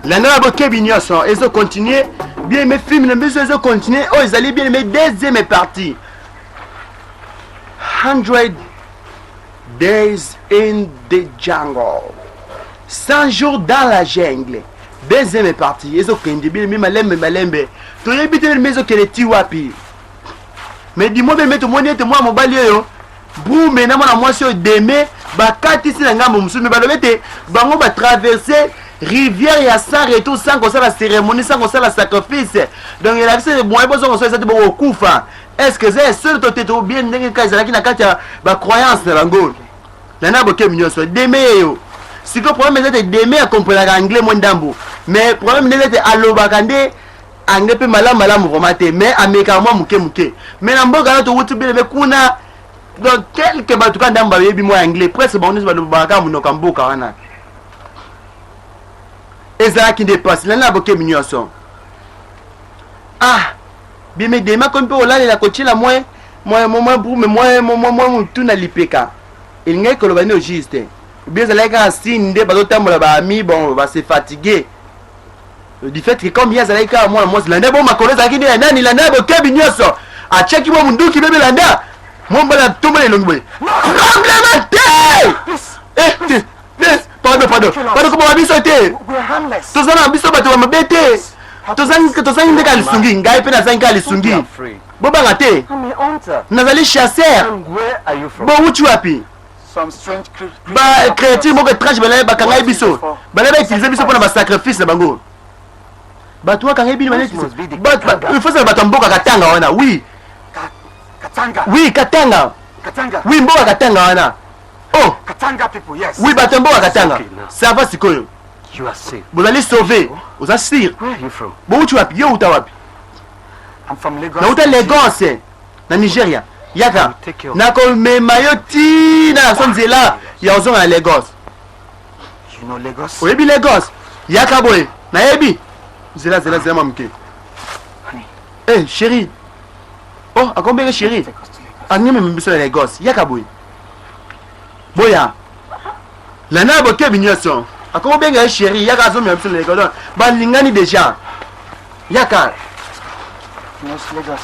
Landa na bokebi nyonso, ezo continuer bien aimé, film na biso ezo continuer. Oyo ezali bien aimé deuxième partie, 100 Days in the Jungle, 100 jours dans la jungle, deuxième partie ezokende bien aimé malembe malembe. Toyebi te bien aimé ezokende ti wapi, mais dis-moi bien aimé, tomoni ete mwana mobali oyo Brume na mwana mwasi oyo Deme bakatisi na ngambo mosusu, me balobi ete bango batraverse rivière ya sans retour sans kosala cérémonie, sans kosala sacrifice. Donc elakisi ete moyen bozonga so eza te, bokokufa. Est ce que eza ya solo to te? To bien ndenge kaka ezalaki na kati ya bacroyance na bango na na bokebi nyonso. Deme yeyo sikoyo, problème eza ete Deme akomprenaka anglais mwa ndambo, mais problème nde eza ete alobaka nde anglais mpe malamu malamu vraiment te, mais amekaka mwa moke moke. Mais na mboka na towuti bien mais kuna, donc quelque bato kaka ndambo bayebi mwa anglais, presque bango nyonso balobaka kaka monoko ya mboka wana. Ezalaki nde mpasi nani na bokebi nyonso. Ah bien, Deme akomi mpe kolalela kotiela mwa mwa mwa brume mwa mwa mwa motu na lipeka. Elingaki koloba nini au juste? Bien, ezalaki kaka signe nde bazotambola baami, bon, base fatigue du fait que comme ye azalaki kaka mwana mwasi. Landa bo makolo ezalaki nde ya nani? Landa bokebi nyonso, atiaki mwa munduki bebe. Landa mwa mobali atombola elongi boye, tremblement te. Eh, pardon, pardon, pardon, koboma biso te, toza na biso bato ya mabe te, tozangi nde kaka lisungi. Ngai mpe nazangi kaka lisungi. Bobanga te, nazali chasseur. Bowuti wapi? Ba créature moko étrange balaye bakangai biso, balaye bautilize biso mpona basacrifice na bango. Bato bakangai bino, il faut bato ya mboka Katanga wana. Oui oui, Katanga, oui, mboka Katanga wana. Oh oui, bato ya mboka Katanga. Ça va sikoyo, bozali sauvé. Oza sûr? Bowuti wapi? Yo uta wapi? Nauta Lagos na Nigeria. Yaka, nakomema yo ntina na so nzela ya kozonga na Lagos. Oyebi Lagos? Yaka boye, nayebi nzela. Zela, zela mwa moke. Eh chéri, oh, akombenge chéri, aningi biso na Lagos. Yaka boye, boya landa bokebi nyonso. Akomobenga ye chéri, yaka, azomema biso na Lagos. Donc balingani déjà. Yaka,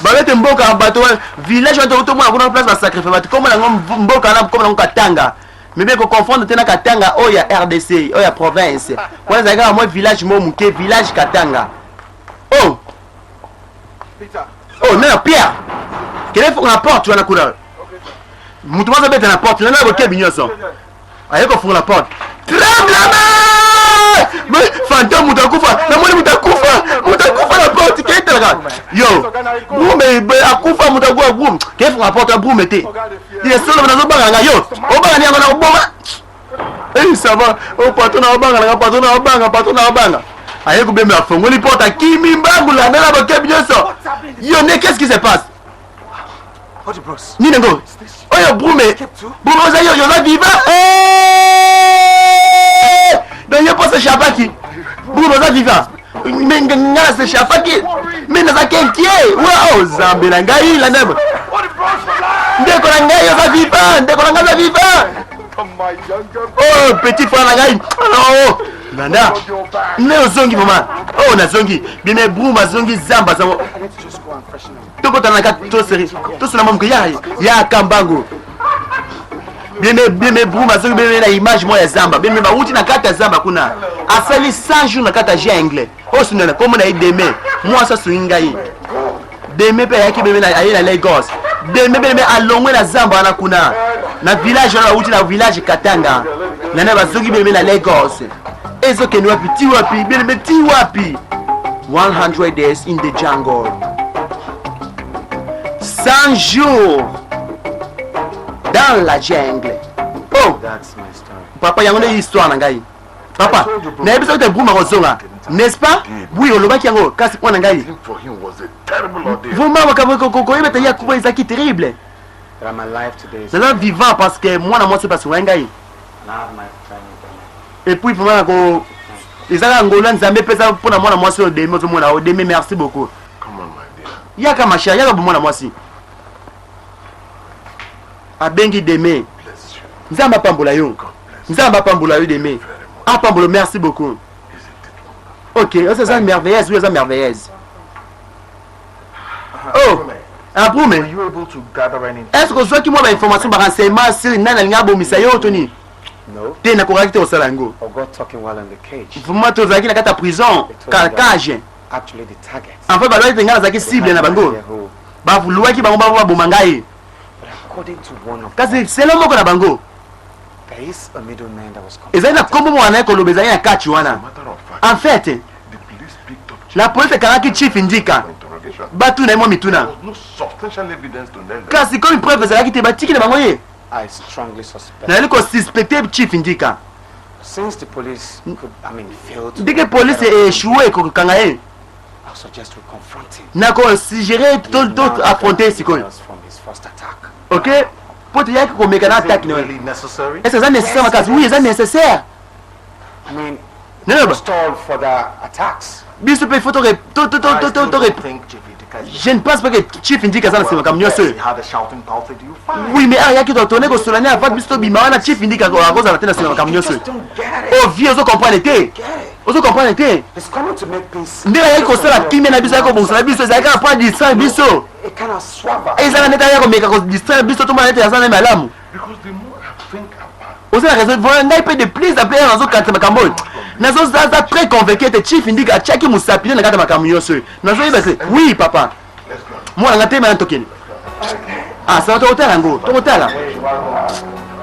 babete mboka bato, village wana tomona kuna, place basacrifie bato, komona yango mboka wana, komona yango Katanga. Mais bien koconfondre te na Katanga oyo ya RDC, oyo ya province wana. Ezalaki kaka mwa village mo moke, village Katanga. Oh oh non, Pierre, kende funga na porte wana kuna, moto moko azobeta na porte. Nanga bokebi nyonso, aye kofungola porte, tremblement, fantôme, moto akufa, namoni moto akufa, moto akufa na porte. Ketalaka yo, brume akufa, moto akufa, brume. Kefunga porte, brume te ye solo nazobanga nga. Yo obanga ni yango na koboma. Eh, ça va. Oh patron, na obanga nanga, patron na obanga, patron na obanga. Aye kobemba, afongoli porte, akimi mbangu. Landela bokebi nyonso. Yo nde, qu'est-ce qui se passe? Nini yango oyo? Brume, brume, oza yo, oza vivant. Donc ye mpo s'échappaki. Brume, oza vivant, mais nga na s'échappaki, mais nazalaki inquiet. Wa o Nzambe na ngai, landa ndeko na ngai, oza vivant, ndeko na ngai oza vivant. Oh petit frère na ngai, oh landa nde ozongi vraiment. Oh, nazongi bien. Brume azongi zamba zango, tokotana na kati, toseri tosona mwa moke. Ya yaka mbangu. Bien bien, Brume azongi bien na image moko ya zamba. Bien, bawuti na kati ya zamba kuna, asali 100 jours na kati ya jungle. Oyo sundana kombo na ye Deme, mwasi asungi ngai. Deme mpe ayaki bebe, aye na Lagos. Deme bebe alongwe na zamba wana kuna na village wana, bawuti na village Katanga nana, bazongi bebe na Lagos. Ezokende wapi? Ti wapi bien? Ti wapi? 100 Days in the Jungle, 100 jours dans la jungle. Oh papa, yango nde histoire na ngai. Papa, nayebi soki te Brume akozonga, n'est-ce pas? Oui, olobaki yango, kasi mpo na ngai vraiment makambo koyeba ete ye akufa ezalaki terrible. Naza vivant parce que mwana mwasi basungai ngai. Et puis vraiment nako eza kaka ngolu ya Nzambe epesa mpona mwana mwasi oyo Deme. Ozomona oyo Deme, merci beaucoup. Yaka ma chère, yaka bo mwana mwasi. Abengi Deme. Nzambe apambola yo, Nzambe apambola yo Deme, apambola. Merci beaucoup. Ok, oyo eza merveilleuse, oui eza merveilleuse. Oh, Abrume. Est-ce que ozwaki mwa ba information ba renseignement sur nani alingi abomisa yo to nini? Te, nakokaki te kosala yango. Vraiment tozalaki na kati ya prison, cage. En fait balobaki ete ngai nazalaki cible na bango. Baluwaki bango baboma ngai. Kasi selon moko na bango ezali na nkombo moko naye koloba ezali na kati wana. En fait, la police ekangaki Chief Ndika, batuna ye mwa mituna, kasi komi preuve ezalaki te, batiki na bango ye. Nazali kosuspecte Chief Ndika ndenge police echoue kokanga ye, nakosuggere to affronte sikoyo. Ok, mpo toyaki komeka na attaque na ye. Est-ce eza nécessaire makasi? Oui, eza nécessaire. Naloba biso mpe faut to je ne pense pas que Chief Ndika aza na nsima makambo nyonso oyo. Oui, mais ayaki totone kosola ne avant biso tobima wana. Chief Ndika akozala te na nsima makambo nyonso oyo. Oh vie, ozo comprendre te, ozo comprendre te. Ndenge ayaki kosala kimia na biso, ayaki kobongisa na biso, ezalaki kaka mpo adistraire biso. Ezala neti ayaki komeka kodistraire biso, tomona neti aza na malamu. Oza na raison vraiment. Ngai mpe de plus en plus nazokanisa makambo oyo, nazozaza très convaincu ete Chief Ndika atiaki mosapi na kati ya makambo nyonso oyo. Nazoyeba se. Oui papa, mwana nga telema na tokende. Ah, sawa, tokotala yango, tokotala.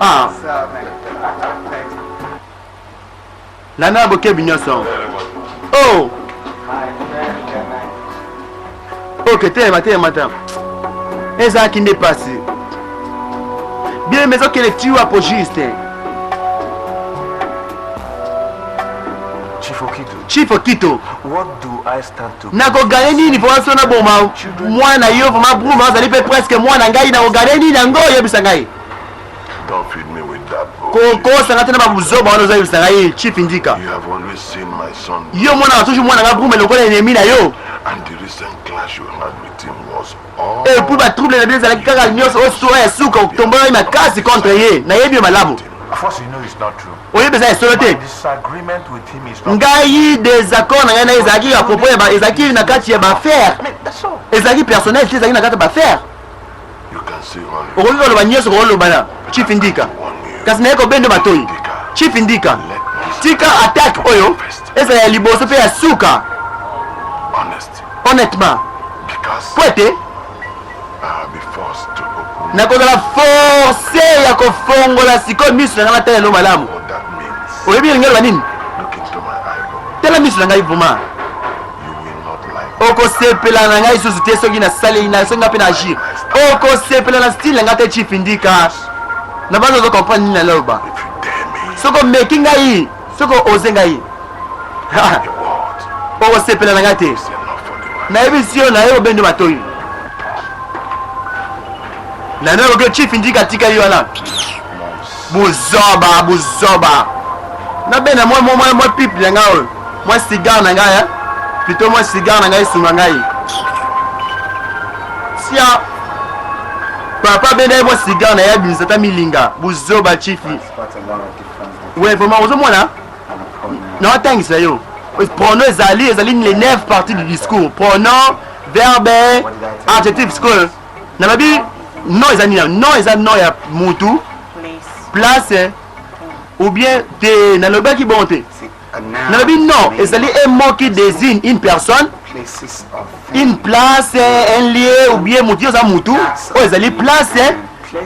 Ah, nana bokebi nyonso. Oh, ok, telema, telema ta. Ezalaki nde pasi bien, mais ezokende ti wapo juste? Chief Okito. Chief Okito. What do I stand to Nakoganye nini vraiment so naboma mwana yo? Vraiment, Bruma azali mpe presque mwana ngai. Nakoganye nini yango? Oyebisa ngai. Don't feed me with that bullshit. Kokosanga te na babuzoba wana ozoyebisa ngai, Chief Ndika. You have always seen my son Yo mwana toujours mwana nga Bruma lokola ennemi na yo. And the recent clash you had with him was all Et puis batrouble na bino ezalaki kaka nyonso oyo soa ya suka otombolaki makasi contre ye. Nayebi yo malamu. Of course you know it's not true. Oyebi eza ya solo My te. disagreement with him is not Ngai désaccord na ngai na ye ezalaki ya propos ya ezalaki na kati ya baaffaire. I mean, that's all. Ezalaki personnel te, ezalaki na kati ya baaffaire. You can say all you Okoki koloba nyonso kokoloba na Chief Ndika, kasi naye kobenda matoi. Chief Ndika, tika attaque oyo ezala ya liboso mpe ya suka. Honest. Honnêtement. Because Po ete I'll be forced to open nakozala force ya kofongola sikoyo miso na ngai natala elo malamu. What that means. Oyebi elingi oloba nini? Look into my eyeball. Tala miso na ngai vraiment. You will not like Okosepela na ngai lisusu te soki nasali na soki ngai mpe na agir. Okosepela na style na ngai te, Chief Ndika. Na bana ozo comprendre nini naloba. If you dare me. Soki omeki ngai, soki oze ngai, Your word okosepela na ngai te. Is enough for the world. Nayebisi yo, naye obende matoi nano oke. Chief Ndika atikali wana buzoba, buzoba. Nabenda mwa pipe na ngai oyo, mwa cigare na ngai, plutôt mwa cigare na ngai esunga ngai. Tia papa, benda ye mwa cigare na ye, abimisa ata milinga. Buzoba, chief. Ouais, vraiment ozomona naotangisa yo pronom ezali les neuf parties du discours: pronom, verbe, adjectif. Sikoyo nalobi nom eza nini? Nom eza nom ya mutu, place ou bien te. Nalobaki bon te, nalobi nom ezali un mot qui désigne une personne, une place, un lieu ou bien mutu. Oza mutu oyo ezali place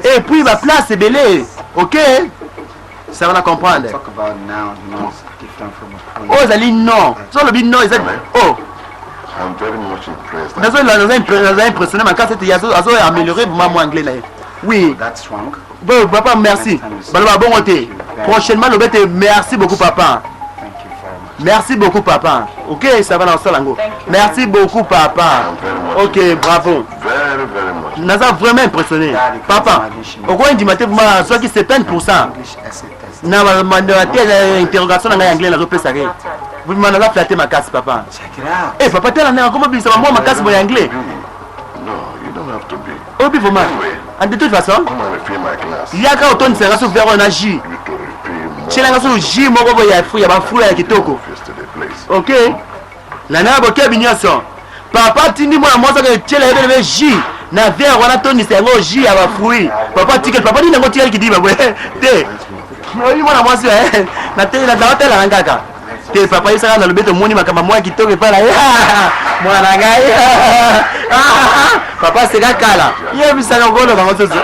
et puis baplace ebele. Ok, ça va na comprendre. Oyo ezali nom. So olobi nom eza oh. I'm very much impressed. Naza impressionné makasi ete azo améliorer vraiment mwa anglais na ye. Oui. Bon, papa, merci. Baloba bongo te. Prochainement loba ete merci beaucoup papa. Merci beaucoup papa. Ok, ça va na kosala yango. Merci beaucoup papa. Ok, bravo. Very, very much. Naza vraiment impressionné papa. Okoyindima te vraiment, azwaki 70% na te interrogation na ngai anglais nazopesa ye. Vraiment naza flatté makasi papa. Eh papa, tala ndenge akoma bimisa bamwa makasi boye anglais. No, you don't have to be. Oyebi vraiment, en de toute façon Come and refill my glass. Yaka otondisa nga so verre oyo na jus. You to refill more. Tiela nga so jus moko boye ya fruit, ya bafruit ya kitoko. Face to the place. Ok. Landa na bokebi nyonso. Papa atindi mwana mwasi akende tiela ye belebe jus na verre wana tondisa yango jus ya ba fruits. Papa atikeli papa nini yango tikali kidiba boye te. Oyebi mwana mwasi eh, na te na naotalaka kaka te papa yebisaka na lobi tomoni makambo mwa kitoko epai na ye mwana na ngai papa aseka kala yebisaka okoloba ngo susu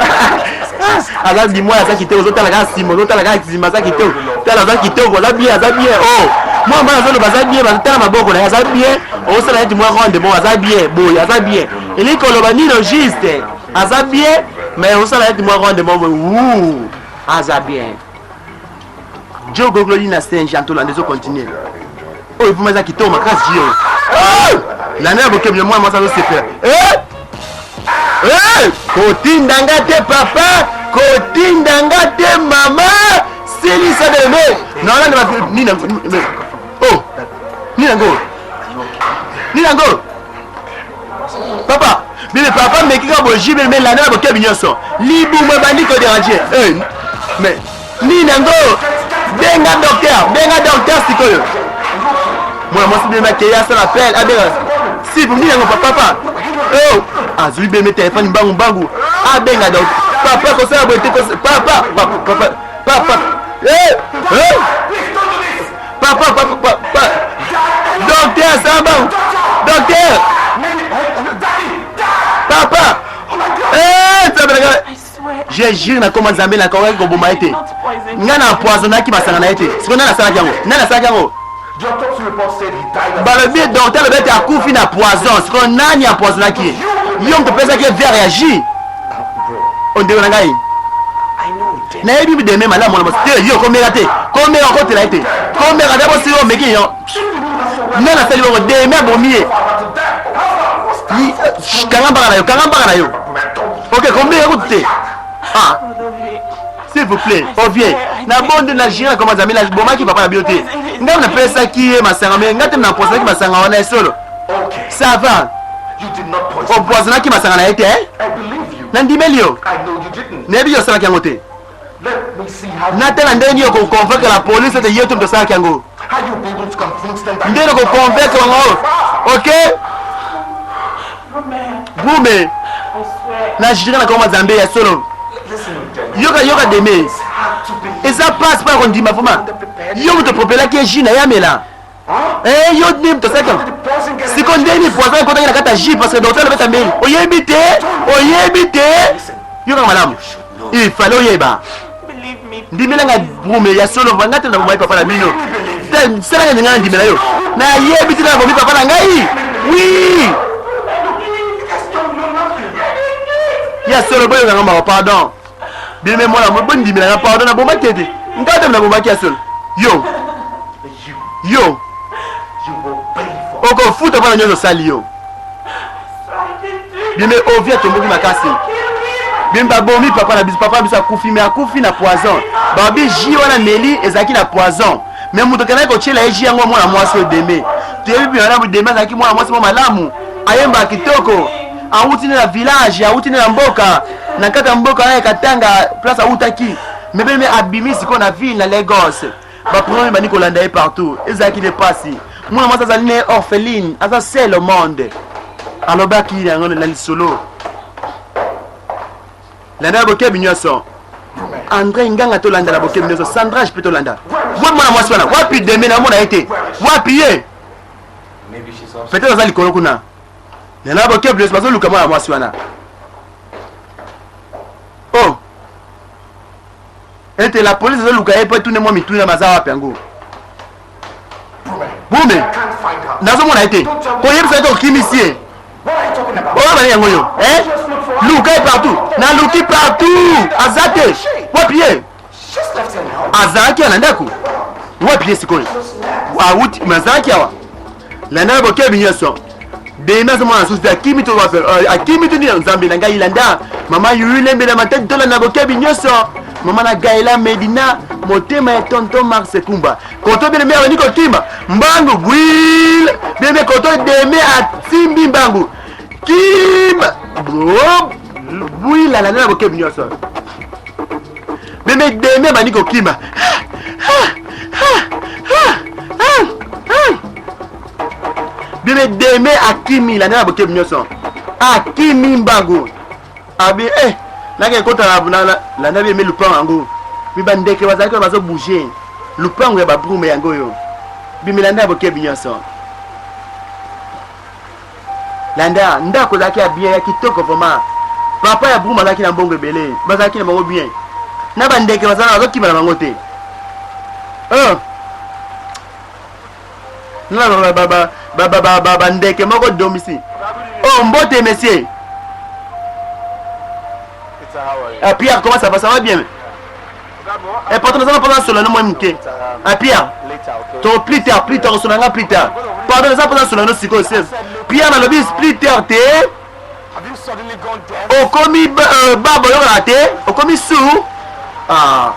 aza dimwa aza kitoko ozotala kaka nsima ozotala kaka nsima aza kitoko tala aza kitoko aza bien aza bien o oh. mwa mwana azoloba aza bien bazotala maboko na ye aza bien osala neti mwa ronde bon aza bien boye aza bien elingi koloba nino juste aza bien mais osala neti mwa ronde bon boye wu aza bien jo gogloli na saint jean tolanda ezo continue oyo vraimen eza kitoko makasi jio landa ya bokebile mwana mwasi azosepela eh! Eh! Kotinda nga te papa, kotinda nga te mama, silisa bebe. Naolanda ba nini yango? Oh, nini yango? Nini yango? Papa, bebe papa meki kaka boji bebe me landa na bokebi nyonso. Libumu ebandi ko déranger. Eh, mais nini yango? Benga docteur, benga docteur sikoyo. Mwana mwasi bebe akei asala appel, abenga. Si, nini yango papa papa? Oh, azwi bebe telefone mbangu mbangu. Abenga docteur. Papa kosala boye te papa papa papa papa. Eh, eh. Papa papa papa. Docteur samba. Docteur. Papa. Eh, nzambe na ngai. Je jure na koma nzambe na kokaki koboma ye te. Ngai na empoisonnaki masanga na ye te. Sikoyo nani asalaki yango? Nani asalaki yango? Balobi docteur alobi ete akufi na poison. Sikoyo nani empoisonnaki ye? Yo moto opesaki ye verre ya jus. Ondeko na ngai. Nayebi deme malamu mwana mwasi te yo komeka te komeka okotela ye te komeka te bosili omeki yo nani asali bongo deme abomi ye kanga mbaka na yo kanga mbaka na yo Ok, combien kutu te? Ah. S'il vous plaît, ovie. Na bonde na jira comme azami na bomaki papa na bino te. Ngai na pesaki ye masanga mais ngai te na poisonaki masanga wana ya solo. Ça va. Opoisonaki masanga na ye te? Eh? Nandimeli yo. Nayebi yo osalaki yango te. Natala ndenge nini okoconvaincre la police ete yo te moto osalaki yango. Ndenge okoconvaincre bango. Ok? Bume. Na jure na koma Nzambe ya solo. Yoka yoka deme. Eza passe pa kondima vraiment. Yo moto propelaki ye jus na ye amela. Eh, yo nde moto asalaki yango. Siko ndenge nini poison ekotaki na kati ya jus parce que docteur alobeta mbeli. Oyebi te, oyebi te. Yoka malamu. Il fallait oyeba. Ndimela nga brume ya solo nga te na bomai papa na bino. Te sala nga nga ndimela yo. Nayebi te na bomi papa na ngai. Oui. Ya solo boyoka nga mawa pardon. Bino me mwana bondimela nga pardon na bomaki te. Nga te na bomaki ya solo. Yo. Yo. Okofuta mpona nyonso osali yo. Bime ovi atomboki makasi. Bime babomi papa na biso, papa na biso akufi mais akufi na poison. Babi jus wana meli ezalaki na poison. Mais moto akendaki kotiela ye jus yango mwana mwasi oyo Deme. Toyebi mpe wana Deme azalaki mwana mwasi moko malamu, ayembaka kitoko. Awuti nde na village, awuti nde na mboka, na kati ya mboka wana ya Katanga place awutaki. Mais beme abimi sikoyo na ville na Lagos. Ba problème ebandi kolanda ye partout. Ezalaki nde pasi. Mwana mwasi azali ne orpheline, aza seul au monde. Alobaki yango na lisolo. Landa na bokebi nyonso. Andre Nganga tolanda na bokebi nyonso. Sandrage mpe tolanda. Wapi mwana mwasi wana? Wapi Deme na mona ye te? Wapi ye? Peut-être aza likolo kuna. Landa na bokebi nyonso bazoluka mwana mwasi wana. Oh. Ete la police ezoluka ye mpo etune mwa mituna baza wapi yango. Bume, nazomona ye te. Koyebisa ye te okimisi ye. Oyo bani yango yo? Eh? Luka ye partout. Naluki partout. Aza te. Wapi ye? Azalaki na ndako. Wapi ye sikoyo? Awuti, mais azalaki awa. Landa na bokebi nyonso. Demi azomona susu te akimi to wapi? Akimi to nini? Nzambe na ngai landa. Mama Yuyu Lembe na Matadi tolanda na bokebi nyonso. Mama na Gaëla Medina motema ya tonton Marc Sekumba. Koto bien aimé abandi kokima mbangu bwil bien aimé koto deme atimbi mbangu kima bwil alanda na bokebi nyonso. Bien aimé deme abandi kokima. Bien deme akimi landa na bokebi nyonso. Akimi mbangu. Abi eh nake kota na na landa bien lupango yango. Mi bandeke bazalaki bazo bouger. Lupango ya ba brume yango yo. Bimilanda ya bokebi nyonso. Landa ndako ezalaki ya bien ya kitoko vraiment. Papa ya Bruma azalaki na mbongo ebele, bazalaki na bango bien. Na bandeke bazala bazokima na bango te. Oh. Na ba ba ba ba ba ba bandeke moko domicile. Oh mbote monsieur. Ah Pierre, comment ça va? Ça va bien? Eh patron, naza na mposa nasolola no mwa moke. Ah Pierre, to plus tard, plus tard, osolola nga plus tard. Pardon, naza mposa nasolola no sikoyo. Pierre nalobi plus tard te. Okomi euh, baba oyokaka te, okomi sourd. Ah.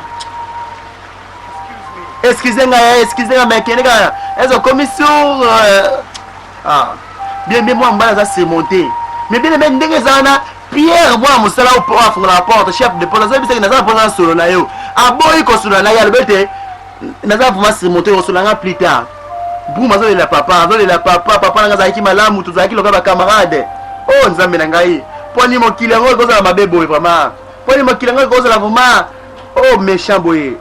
Excusez ngai, excusez ngai, mais kende kaka. Est-ce okomi sourd? Euh, ah. Bien bien mwa mobali aza surmonté. Mais bien bien ndenge eza wana Pierre mwana mosala oyo afungolaka porte chef de porte azoyebisaki naza na mposa nasolola na yo aboyi kosolola na ye alobi ete naza vraiment surmonte kosolola nga plus tard Bruma azolela papa azolela papa papa nanga azalaki malamu tozalaki lokola bacamarade o oh, nzambe na ngai mpo nini mokili yango ekozala mabe boye vraiment mpo nini mokili yango ekozala vraiment o oh, méchant boye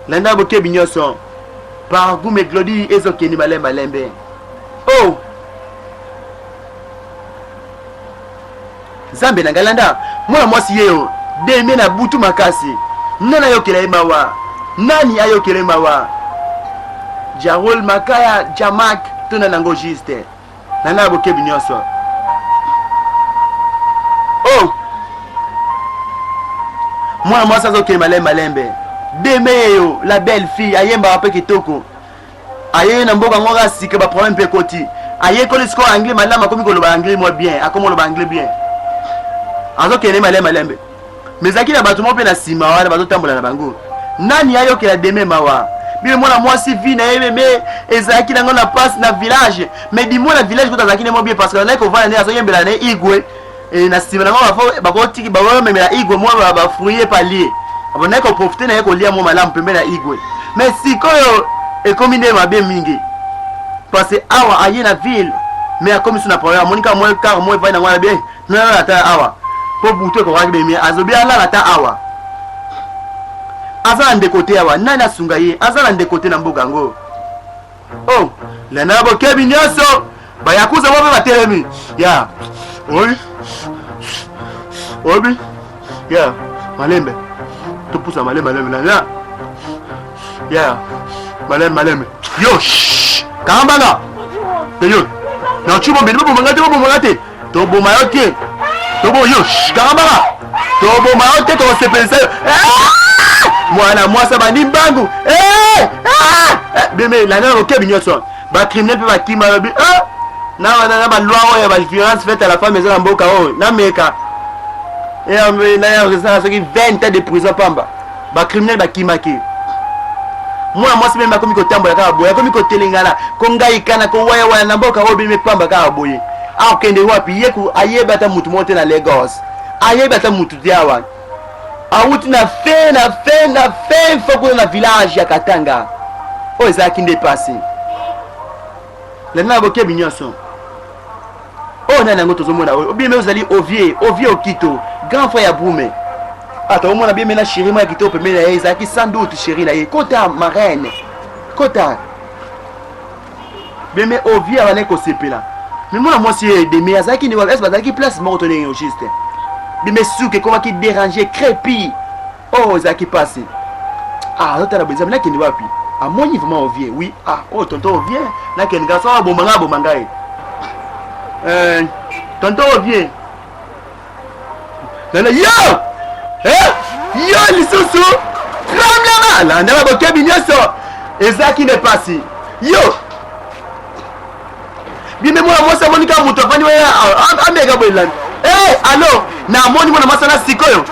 landa bokebi nyonso pargume glodi ezokende malembe malembe o oh. Nzambe na ngai landa mwana mwasi yeyo deme na butu makasi nani ayokela ye mawa nani ayokela ye mawa jarol makaya jamak to nani yango juste nana ya bokebi nyonso oh mwana mwasi azokende malembe malembe deme yeyo la belle fille ayembaka mpe kitoko Aye na mboka ngo kaka sika ba problème pe ekoti. Ayekoli sikoyo anglais malamu akomi koloba anglais mwa bien, akomi koloba anglais bien. Azokende malembe malembe. Mais ezalaki na bato moko mpe na nsima wana bazotambola na bango. Nani ayokela deme mawa? Bino mwana mwasi vie na ye meme ezalaki nango na passe na village. Mais du moins na village kutu azalaki ne mwa bien parce que azalaki kovanda nde azoyembela na ye igwe. E na nsima nango bafo bakotiki bakomemela igwe mwa ba fruits epalie. Abandaki koprofite na ye kolia mwa malamu pembeni ya igwe. Mais sikoyo ekomi nde mabe mingi. Parce que awa aye na ville mais akomi su na problème amoni kaka mwa car mwa evandi nango wana bien nalala ata awa mpo butu ekokaki bemi azobi alala ata awa aza na ndeko te awa nani asunga ye aza na ndeko te na mboka yango Oh, landa bokebi nyonso bayakuza bo mpe batelemi ya oyi obi ya malembe topusa malembe malembe landa ya malembe malembe yo kanga mbanga yo na cubo mbeli boboma nga te boboma nga te toboma yo te tobo yo kanga mbanga toboma yo te tokosepelisa yo eh! mwana mwasi abandi mbangu eh! Ah! Eh, beme landa na bokebi nyonso bacriminel mpe bakima lobi na baloi oyo ya baviolence faite à la femme eza na mboka oyo nameka ezala soki 20 ans de prison pamba bacriminel bakimaki mwana mwasi meme akomi kotambola kaka boye akomi kotelengana kongaikana kowayawaya na mboka oyo beme pamba kaka boye akokende wapi ye ayebi ata motu moko te na Lagos ayebi ata motu te awa awuti na fin na fin na fin fo kuna na village ya Katanga oyo ezalaki nde pasi landa na bokebi nyonso oyo nani yango tozomona oyo obime ozali ovie ovie okito grand frère ya brume ata ah, omona bieme na chéri moko ya kitoko pembeni na ye ezalaki sans doute chéri na ye kota marraine kota bieme ovie abandaki kosepela me mwana mwasi ye deme azalaki nde wapi ese bazalaki place moko to ndenge juste bime suki ekomaki dérange crépi Oh ezalaki pasi. Ah azotala boye nzambe nakende wapi? Amoni vraiment ovie. Oui, ah oh tonton ovie, nakende kaka soki aboma ngai aboma ngai. Euh, tonton ovie. Nana yo! Eh? Yo lisusu! Premièrement, landela bokebi nyonso. Ezalaki nde pasi. Yo! Bime mwana mwasi amoni kaka moto afandi wana ameka boye landi. Eh, alo, namoni mwana mwasi wana sikoyo.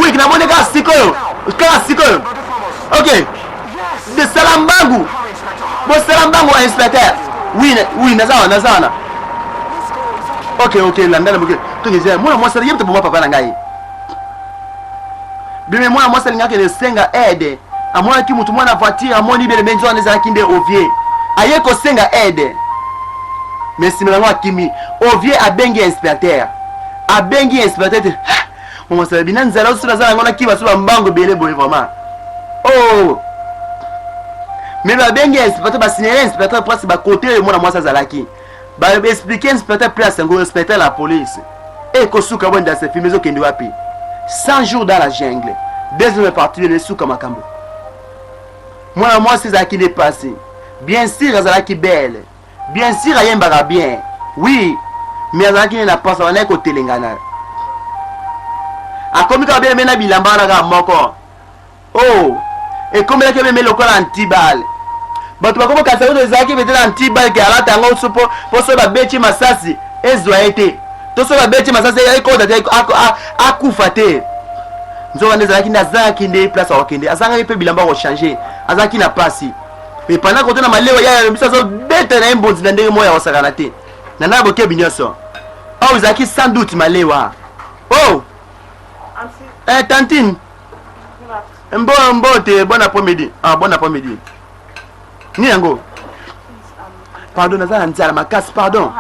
Wiki namoni kaka sikoyo. Kaka sikoyo. Ok. De sala mbangu. Bosala mbangu inspecteur. Oui, oui, naza wana, naza wana. Ok, ok, landa na boke. Tokeze mwana mwasi ye moto boma papa na ngai. Bime mwana mwasi alingaki esenga aide. Amonaki moto mwana voiture amoni bele benzo wana ezalaki nde ovie. Aye kosenga aide. Mais nsima yango akimi. Ovie abengi inspecteur, abengi inspecteur te. Mama bina nzala oso naza yango nakima so bambango ebele boye vraiment. Oh, mais babengi inspecteur, basignale inspecteur place bakote oyo mwana mwasi azalaki, baexplike inspecteur place yango, inspecteur la police. Ekosuka boye dans ce film ezokende wapi? 100 jours dans la jungle, deuxième partie lelo esuka makambo. Mwana mwasi ezalaki nde pasi. Bien sûr azalaki belle, bien sûr ayembaka bien, oui, mais azalaki nde na pasi, abandaki kotelengana. Akomi kaka bien na bilamba wana kaka moko. Oh, ekomelaki meme lokola antibale. Bato bakomi kanisa kutu ezalaki peut-être antibale ke alata yango so po so babeti masasi ezwa ye te, to so babeti masasi ekota te, akufa te. Nzoka nde ezalaki nde azangaki nde place akokende, azangaki mpe bilamba akochange, azalaki na pasi. Mais pendant kote na malewa ya biso azobeta na ye mbonzi na ndenge moko ya kosakana te na na bokebi nyonso. Oh, ezalaki sans doute malewa. Oh, eh, tantine mbo mbote, bon après-midi. Ah, bon après-midi. Ni yango, pardon, naza na nzala makasi, pardon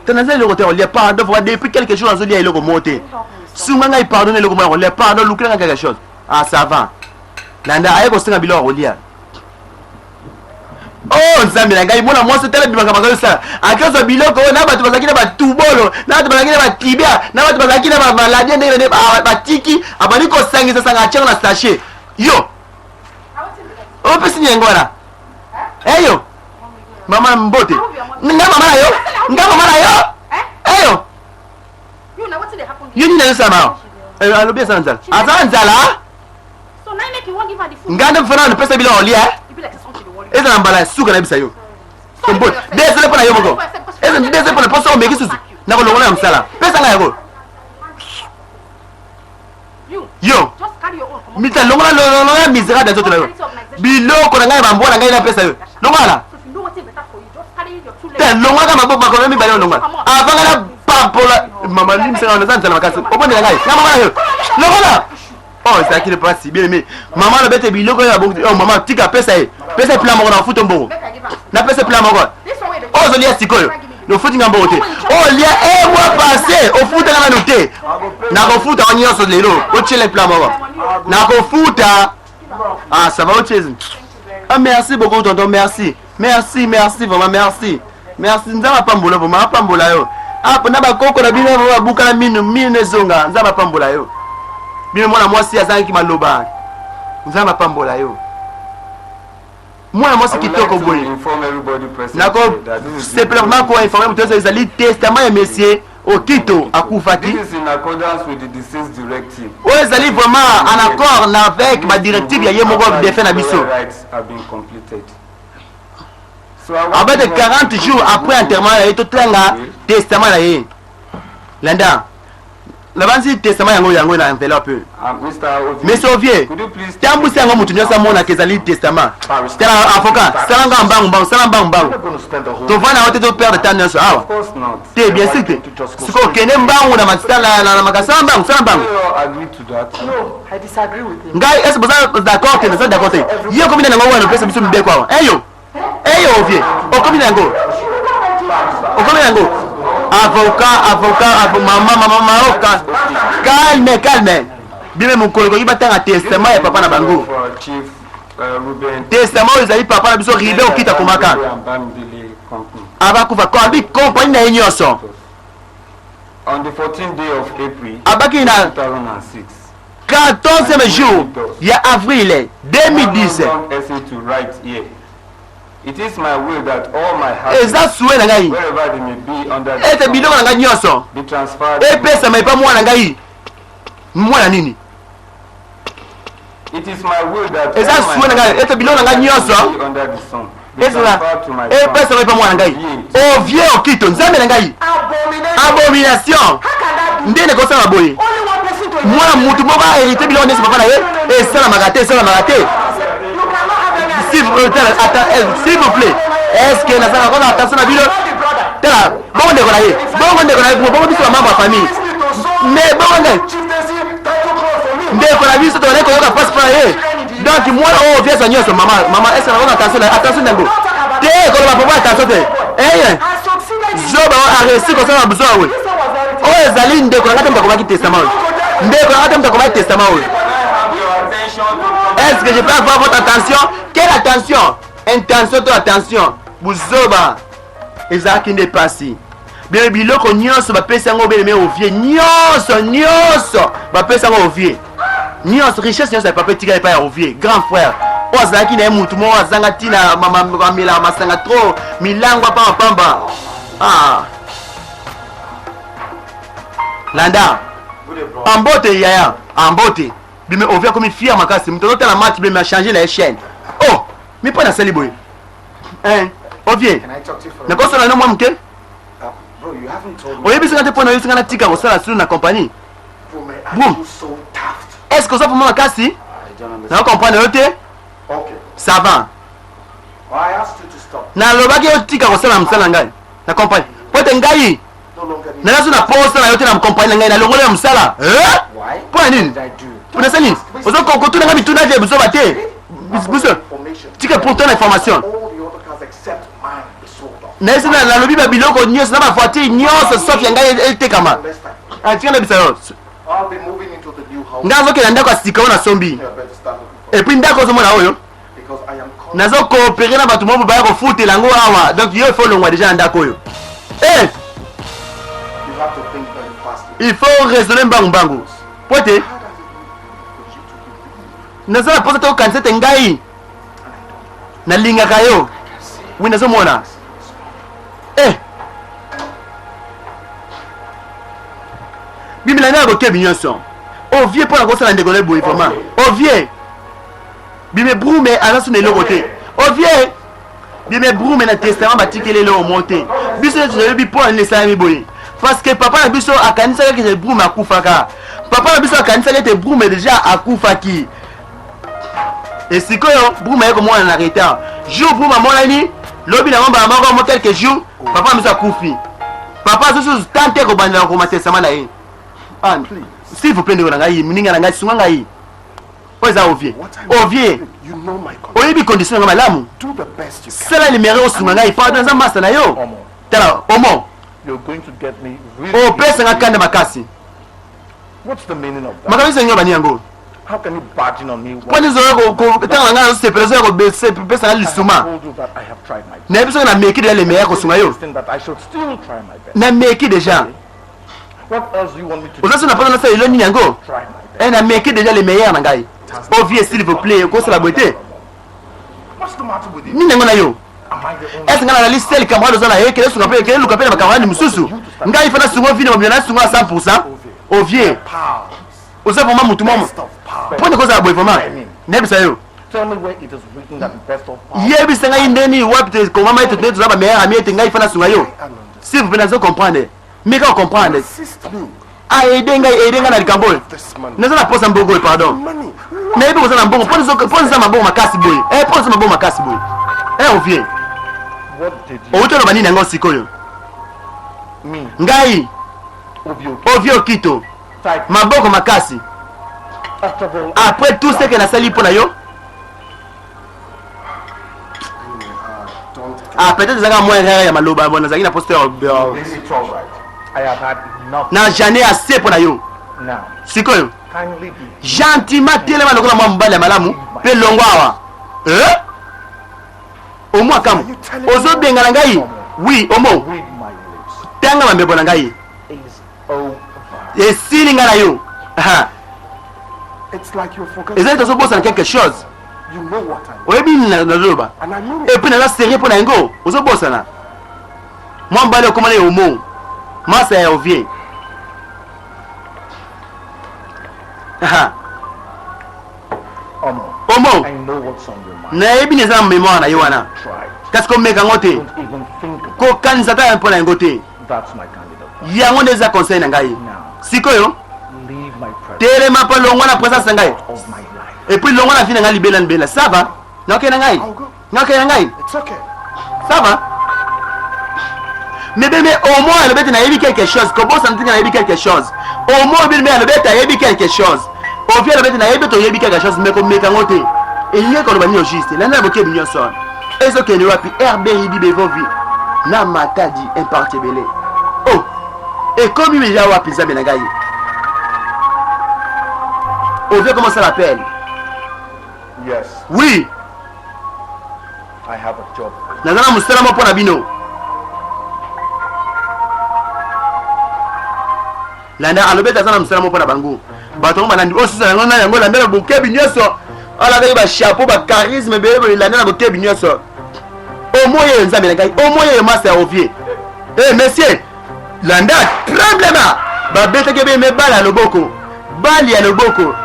te, naza eloko te kolia, pardon. Vraiment, depuis quelques jours nazolia eloko moko te. Sunga ngai, pardon, na eloko moko ya kolia, pardon, lukela ngai quelque chose. Ah, ça va. Landa aye kosenga biloko ya kolia. Oh, nzambe na ngai, mwana mwasi tala bimaka makambo osala, akozwa biloko oyo na bato bazalaki na batubolo, na bato bazalaki na batibia, na bato bazalaki na bamaladi ndenge ndenge, batiki, abandi kosangisa sanga, atiango na sachet. Yo opesi nini yango wana? Eyo mama, mbote. Nga mama na yo, nga mama na yo. Eyo yo, nini azosala? Alobi aza na nzala, aza na nzala. Nga nde mfana napesa biloko kolia, eza na mbala ya suka nayebisa yo mbote. Désolé mpo na yo moko, eza désolé mpo na mposo omeki susu nakolongola ya mosala. Pesa ngai yango. Yo mita, longola, longola misérable ya nzoto na yo. Biloko na ngai, bambwa na ngai napesa yo, longola te, longwaka maboko, makolo mibale, olongwa avant nga na pampola. Mama, limbisaka, naza nzala makasi, obondela ngai na mama na yo. Longola. Oh, ezalaki le pasi, bien aimé. Mama alobi ete biloko oyo abongi. Oh mama, tika, pesa ye, pesa ye plan moko na futa mbongo, napesa plan moko oyo ozolia sikoyo, nofuti nga mbongo te. Olia un mois passé, ofutaka nanu te. Nakofuta ngo nyonso lelo, otiele plan moko, nakofuta. Ah, ça va, otie. Ah, merci beaucoup tonton, merci, merci, merci vraiment, merci, merci. Nzambe apambola, vraiment apambola yo. Ah, na bakoko na bino babukana minu, minu ezonga. Nzambe apambola yo bino. Mwana mwasi azangaki maloba. Nzambe apambola yo, mwana mwasi kitoko boye. Nakosepela vraiment koinforme moto nyonso, ezali testament ya monsieur Okito akufaki. Oyo ezali vraiment en accord na avec badirective ya ye moko défunt na biso. Abete 40 jours après enterrement na ye, totanga testament na ye. Landa, nabanzi testament yango, yango na enveloppe. Monsieur Ovie, tambwisi yango, moto nyonso amonaka ezali testament. Tala avocat, sala nga mbangu mbangu, sala mbangu mbangu, tovanda yango te, toperdre temps nyonso awa te. Bien sûr te. Sikoyo okende mbangu na masala na makasi, sala mbangu, sala mbangu. Ngai ese boza d'accord te? Naza d'accord te. Ye okomi na yango wana, opesa biso mibeko awa. Eyo, eyo Ovie, okomi na yango, okomi na yango. Avocat, avocat, mama, mama, maoka, calme, calme. Bime mokolo koki batanga testament ya papa na bango. Testament oyo ezali papa na biso Ribe Okita komaka abakufa, abi kompani na ye nyonso. On the 14th day of April abaki na 2006, 14e jour ya avril 2010. Long essay to write here. It is my will that all my houses, Eza souhait na ngai wherever they may be under the ete sun, biloko na ngai nyonso be transferred to epesama epa mwana ngai. Mwana nini? It is my will that Eza all my souhait na ngai ete biloko na ngai nyonso be under the sun be ezala transferred to my son. epesama epa mwana ngai Ovie Okito. Nzambe na ngai, abomination! Nde nekosala boye, mwana mutu moko ahérite biloko nyonso papa na ye, esalamaka te, esalamaka te. S'il vous plaît, est ce que nazalaka kaka attention na bino? Tala bongo ndeko na ye, bongo ndeko na ye, bongo biso bamembre ya famille, mais bongo nde ndeko na biso tozali koyoka mpasi mpo na ye. Donc mwana oyo oviasa nyonso, mama, mama, est ce que nakoka attention na attention yango te? Koloba papa attention te. Eye zoba. aresi kosala buzoba boye. Oyo ezali ndeko na ngai te moto akomaki testament oyo. Ndeko na ngai te moto akomaki testament oyo. Est-ce que je peux avoir votre attention? Quelle attention? Intention to attention? Buzoba ezalaki nde pasi. Bien biloko nyonso bapesi yango bien aimé ovie nyonso nyonso bapesi yango ovie nyonso richesse nyonso ya papa etikali epai ya ovie grand frère oyo azalaki na ye motu moko azanga ntina amelaka masanga trop milangwa pamba pamba ah. Landa ambote yaya ambote bime ovie akomi fier makasi moto azotala match bime achange na ye chaîne oh mi mpo nasali boye eh, ovie nakosala no mwa moke uh, oyebisi nga te mpo na oyebisi nga natika kosala sulu na compagnie boum est ce que oza vraimen makasi nao comprendre yo te ça va nalobaki otika kosala mosala na ngai na compagnie mpo ete ngai naza so na posa na yo te na compagnie na ngai nalongoli ya mosala eh? mpo ya nini nasali nini oza kotuna ngai mituna te buzoba te biso tika pour ton information nayesi nalobi babiloko nyonso na bavoiture nyonso sauf ya ngai etekama ah, tika nayebisa yo ngai azokenda ndako ya sika oyo nasombi epuis ndako ozomona oyo nazo coopere na bato moko baya kofutela yango awa donc yo ifo olongwa deja na ndako oyo eh! Il faut raisonner mbangu mbangu po ete naza na mposa te okanisa ete ngai nalingaka yo wi nazomona eh! Biblia na bokebi nyonso ovie mpo na kosala ndeko na boye vraiment ovie Bime brume aza su na eloko te. Ovie bime brume na testament batikeli eloko moko te. Biso nyonso toyebi mpo na nini esalami boye. Parce que papa na biso akanisaki ete brume akufaka. Papa na biso akanisaki ete brume deja akufaki. Et sikoyo brume aye komona na retard. Jour brume amonani lobi nango mbala moko mo quelques jours papa na biso akufi. Papa azosusu tante kobandela kokoma testament na ye. Ah, s'il vous plaît ndeko na ngai moninga na ngai sunga ngai. Oyo eza ovie. Ovie. Oyebi condition na ngai malamu. Sala limere osunga ngai. Pardon eza masta na yo. Tala omo. Opesa nga kanda makasi. Makambo esengi bani yango. Mpo nini ozoya ntango na ngai nazosepela ozoya kopesa nga lisuma. Nayebi soki nameki deja le meilleur kosunga yo. Nameki deja. Oza so na mposa nasala elo nini yango? Eh, nameki deja le meilleur na ngai. Oh vie, s'il vous plaît, okosala boye te. Nini yango na yo? Est-ce nga nazali seul camarade oza na ye? Kende sunga mpe, kende luka mpe na bacamarade mosusu. Ngai fa nasunga vino mobimba, nasunga à 100%. Oh vie, oza vraiment motu moko. Mpo nini kozala boye vraiment? Nayebisa yo. Yebisa ngai ndeni wapi te komama ete toza ba meilleur ami ete ngai fa nasunga yo. S'il vous plaît, nazo comprendre. Meka ko comprendre. Ah, aide ngai, aide ngai na likambo oyo. Naza na posa mbongo oyo, pardon. Nayebi koza na mbongo, mpo naza mabongo makasi boye. Eh, mpo naza mabongo makasi boye. Eh, ovie. Outi oloba nini yango sikoyo? Ngai. Ovie Okito. Maboko makasi. Après tout ce que nasali mpo na yo, ah peut-être ezalaka mwa erreur ya maloba bon nazalaki na poste na jane assez mpo na yo sikoyo gentiment telema lokola mwa mobali ya malamu mpe longwa awa eh? Omo akambo ozobengana ngai wi omo tanga bambebo na ngai esili ngai na yo ezali tozobosana quelque chose oyebi nini nazoloba epuis naza serie mpo na yango ozobosana mwa mobali okoma na yomo masa ya ovie omo nayebi nini eza na memoire na ye wana kasi komeka yango te kokanisa ata mpo na yango te yango nde eza conseil na ngai sikoyo telema mpo longwa na présence na ngai epuis longwa na vie na ngai libela libela ça va nakokende na ngai nakokende na ngai ça va mais bebe au moins alobi ete nayebi quelque chose kobosana te nayebi quelque chose au moins bebe alobi ete ayebi quelque chose ovi alobi ete nayebi ete oyebi quelque chose mais komeka yango te elingi koloba nini juste landa na bokebi nyonso wana ezokende wapi rb ibi bevovi na matadi imparte ebele. Ekomi deja wapi nzambe na ngai? Ovie comment ça l'appelle? Yes. Oui. I have a job. Naza na mosala moko mpo na bino. Landa alobi ete aza na mosala moko mpo na bango. Bato yango balandi oyo susu yango na yango landa na bokebi nyonso. Alakaki ba chapeau ba charisme ebele boye landa na bokebi nyonso. Omoi oyo nzambe na ngai, omoi oyo masta ya Ovie. Eh monsieur, landa tremblema babetaki ebe bale ya loboko bale ya loboko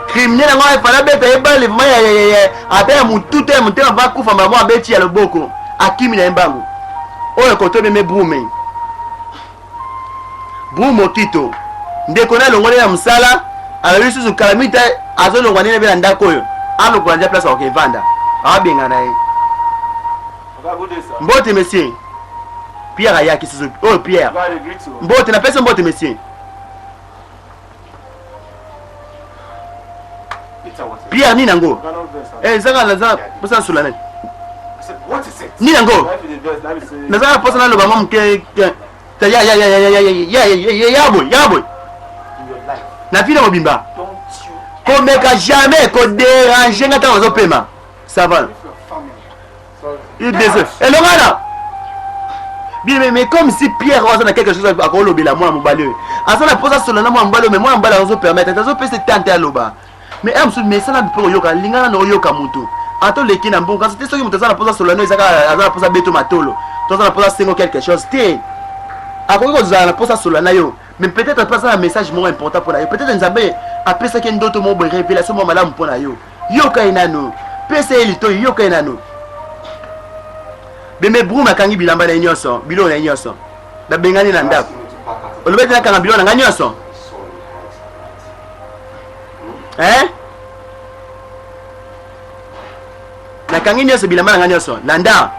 criminel yango efala abeta ye bale vraimen ata ya motu te ya motema va kufa mbala abeti ya loboko akimi na ye mbangu oyo koto ebeme brume brume okito ndeko na alongoli na mosala alobi lisusu kala mingi te azolongwa nini ebe na ndako oyo alokola nja place akokevanda abengana ye mbote monsieur pierre ayaki susu oyo oh, pierre mbote napesi mbote monsieur pierre nini yango eh, ezaka naza mposa nasola nani nini yango naza na mposa naloba mwa moke ya boye ya boye na vile mobimba komeka jamais koderange nga ntango nazopema ça va désolé elongana bien mais comme si pierre oyo aza na quelque chose akolobela mwana mobali oyo aza na mposa solola na mwana mobali oyo mais mwana mobali azopermettre te azopesa tante aloba mais un mosusu mais esala mpe oyoka linga nano oyoka motu ata oleki na mbongo kasi te soki moto aza na mposa solola no eza kaka aza na mposa beto matolo to aza na mposa sengo quelque chose te akoki kozala na mposa solola na yo mais peut-être mpe aza na message moko important mpo na yo peut-être nzambe apesaki ndoto moko boye révélation moko malamu mpo na yo Yoka ye nanu. Pesa ye litoyi, yoka ye nanu. Beme Broom akangi bilamba na ye nyonso, biloko na ye nyonso. Babengani na ndako. Olobi ete nakanga biloko na ngai nyonso? Eh? Nakangi nyonso bilamba na ngai nyonso. Landa.